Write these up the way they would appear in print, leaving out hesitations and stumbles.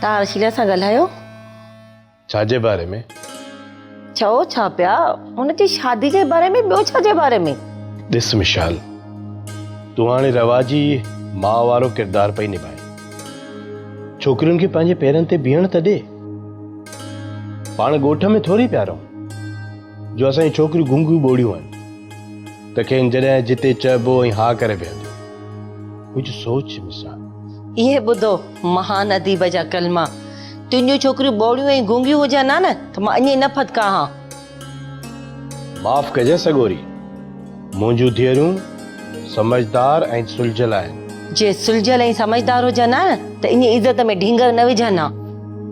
توهان رشيلا سان ڳالهايو؟ ڇا جي باري ۾؟ چئو ڇا پيا؟ ان جي شادي جي باري ۾ ٻيو ڇا جي باري ۾؟ ڏس مشال، تون هاڻي رواجي ماء وارو ڪردار پئي نڀائين. ڇوڪرين کي پنهنجي پيرن تي بيهڻ ته ڏي. پاڻ ڳوٺ ۾ ٿوري پيا رهون، جو اسان جون ڇوڪريون گونگيون ٻوڙيون آهن ته کين جڏهن جتي چئبو ۽ ها ڪري بيهنديون. ڪجهه سوچ مثال. اهي ٻڌو مهان اديب جا ڪلما، تنهنجون ڇوڪريون ٻوڙيون ۽ گونگيون هجن ها نه ته مان ائين نه ڦٿڪان ها. معاف ڪجانء سڳوري، منهنجون ڌيئرون سمجهدار ۽ سلجهيل آهن. جي سلجهيل ۽ سمجهدار هجن ها نه ته ائين عزت ۾ ڍينگر نه وجهن ها.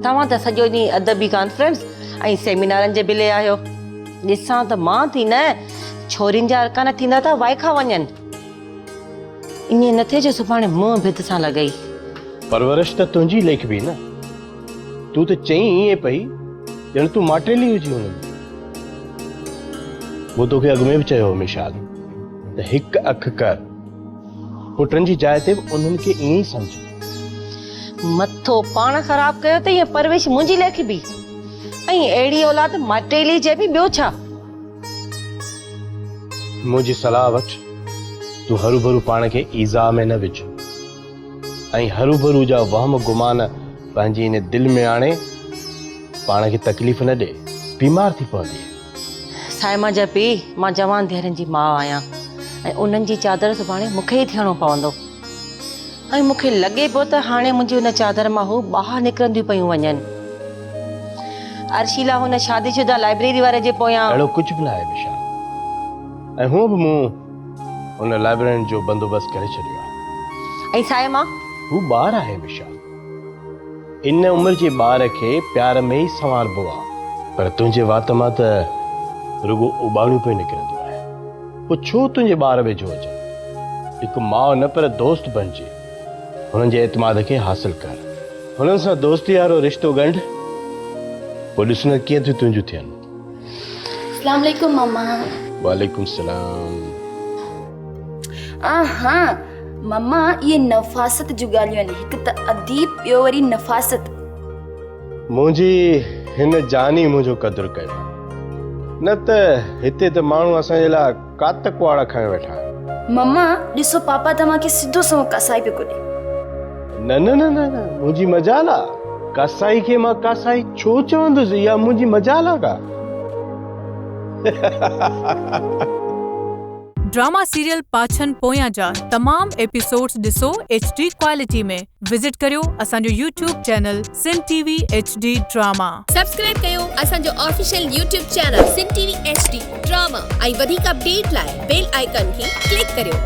توهان ته سڄو ڏينهن ادبي ڪانفرنس ۽ سيمينارن جي بلي آهيو. ڏسان ته مان ٿي نه، ڇورين جا ارڪان ٿيندا ٿا وائکا وڃن. ائين نه ٿئي جو سڀاڻي منهن ڀت سان لڳئي. پرورش ته تنهنجي ليکبي نه. تون ته چئين ائين پئي ڄڻ تون ماٽيلي هجين هنن جي. مون توکي اڳ ۾ به چيو هو مشال ته هڪ اک ڪر. پٽن جي جاء تي به انهن کي ائين ئي سمجهه. مٿو پاڻ خراب ڪيو اٿئي ۽ پرورش منهنجي ليکبي. ۽ اهڙي اولاد ماٽيلي چئبي ٻيو ڇا؟ منهنجي صلاح وٺ، تون هروڀرو پاڻ کي ايذاء ۾ نه وجهه ۽ هروڀرو جا وهم گمان پنهنجي ان دل ۾ آڻي پاڻ کي تڪليف نه ڏي، بيمار ٿي پوندينء. صائمه جا پيء، مان جوان ڌيئرن جي ماء آهيان ۽ انهن جي چادر سڀاڻي مون کي ئي ٿيڻو پوندو. ۽ مون کي لڳي پيو ته هاڻي منهنجي ان چادر مان هو ٻاهر نڪرنديون پيون وڃن. ارشيلا هن شادي شده لائبريري واري جي پويان. اهڙو ڪجهه به ناهي وشال. ۽ هونء به مون ان لائبريرين جو بندوبست ڪري ڇڏيو آهي. ۽ صائمه؟ هو ٻار آهي وشال. ان عمر جي ٻار کي پيار ۾ ئي سنواربو آ. پر تنهنجي وات مان ته رڳو اوٻاڻيون پيون نڪرنديون آهن. پوء ڇو تنهنجي ٻار ويجهو اچن؟ هڪ ماء نه پر دوست بڻجي هنن جي اعتماد کي حاصل ڪر. هنن سان دوستي وارو رشتو ڳنڍ، پوء ڏس نه ڪيئن ٿيون تنهنجون ٿين. اسلام عليڪم ماما. وعليڪم السلام. آها ماما اهي نفاست جون ڳالهيون آهن، هڪ ته اديب ٻيو وري نفاست. منهنجي هن جاني منهنجو قدر ڪيو آهي، نه ته هتي ته ماڻهو اسان جي لاء ڪات ڪهاڙا کنيو ويٺا آهن. ماما ڏسو پاپا توهان کي سڌو سنئون ڪاسائي پيو ڪڏي. نه نه نه نه نه منهنجي مجال آ، ڪاسائي کي مان ڪاسائي ڇو چوندس، اها منهنجي مجال آ ڪا. ڊراما سيريل پاڇن پويان جا تمام ايپيسوڊز ڏسو ايڇ ڊي ڪوالٽي ۾ وزٽ ڪريو اسان جو YouTube channel Sindh T V H D drama. Subscribe ڪيو اسان جو official YouTube channel Sindh T V H D drama ۽ وڌيڪ اپڊيٽ لاء بيل آئيڪان کي ڪلڪ ڪريو.